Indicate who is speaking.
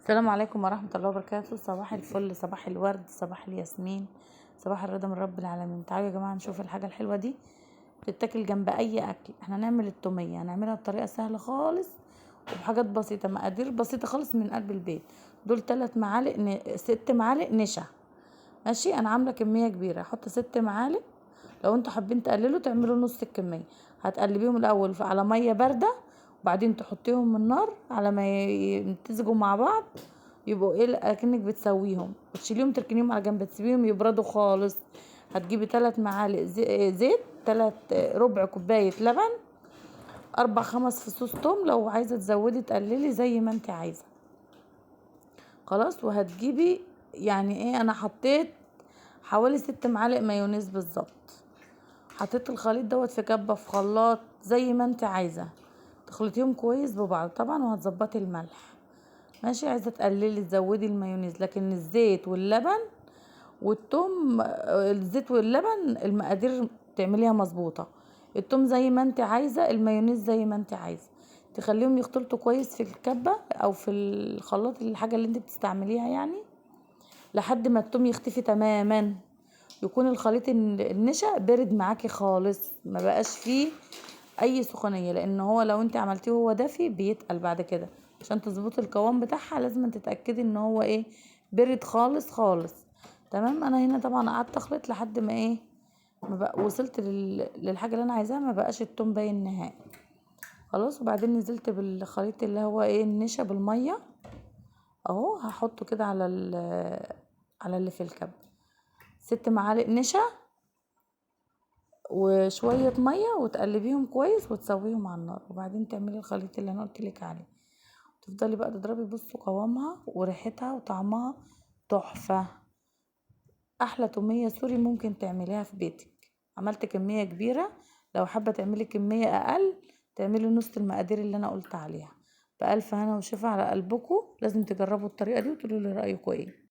Speaker 1: السلام عليكم ورحمة الله وبركاته. صباح الفل، صباح الورد، صباح الياسمين، صباح الرضا من رب العالمين. تعالوا يا جماعة نشوف الحاجة الحلوة دي بتتاكل جنب أي أكل. احنا هنعمل التومية، هنعملها بطريقة سهلة خالص وبحاجات بسيطة، مقادير بسيطة خالص من قلب البيت. دول 3 معالق 6 معالق نشا، ماشي. أنا عاملة كمية كبيرة، هحط 6 معالق. لو انتوا حابين تقللوا تعملوا نص الكمية. هتقلبيهم الأول على مية باردة، وبعدين تحطيهم من النار على ما يمتزجوا مع بعض، يبقوا ايه اكنك بتسويهم، وتشيليهم تركنيهم على جنب، تسيبيهم يبردوا خالص. هتجيبي 3 معالق زيت، 3 ربع كوباية لبن، 4 5 فصوص توم، لو عايزة تزودي تقللي زي ما انت عايزة. خلاص. وهتجيبي يعني ايه، انا حطيت حوالي 6 معالق مايونيز بالظبط. حطيت الخليط دوت في كبة في خلاط زي ما انت عايزة، تخلطيهم كويس ببعض طبعا، وهتظبطي الملح، ماشي. عايزة تقللي تزودي المايونيز، لكن الزيت واللبن والثوم، الزيت واللبن المقادير تعمليها مظبوطة، الثوم زي ما انت عايزة، المايونيز زي ما انت عايزة. تخليهم يختلطوا كويس في الكبة او في الخلاط، الحاجة اللي انت بتستعمليها يعني، لحد ما الثوم يختفي تماما، يكون الخليط النشا برد معاكي خالص، ما بقاش فيه اي سخونية، لان هو لو انت عملتيه وهو دافي بيتقل بعد كده. عشان تظبطي القوام بتاعها لازم تتأكدي ان هو ايه، برد خالص خالص، تمام. انا هنا طبعا قعدت اخلط لحد ما ايه، ما بقى وصلت للحاجة اللي انا عايزاها، ما بقاش التوم باين نهائي خلاص. وبعدين نزلت بالخليط اللي هو ايه، النشا بالمية اهو، هحطه كده على اللي في الكب. 6 معالق نشا وشوية مية، وتقلبيهم كويس وتسويهم على النار، وبعدين تعملي الخليط اللي انا قلت لك عليه. تفضلي بقى تضربي. بصوا قوامها وريحتها وطعمها تحفة، احلى تومية سوري ممكن تعمليها في بيتك. عملت كمية كبيرة، لو حابة تعملي كمية اقل تعملي نص المقادير اللي انا قلت عليها. بألف هنا وشفا على قلبكم. لازم تجربوا الطريقة دي وتقولوا لي رأيكم ايه.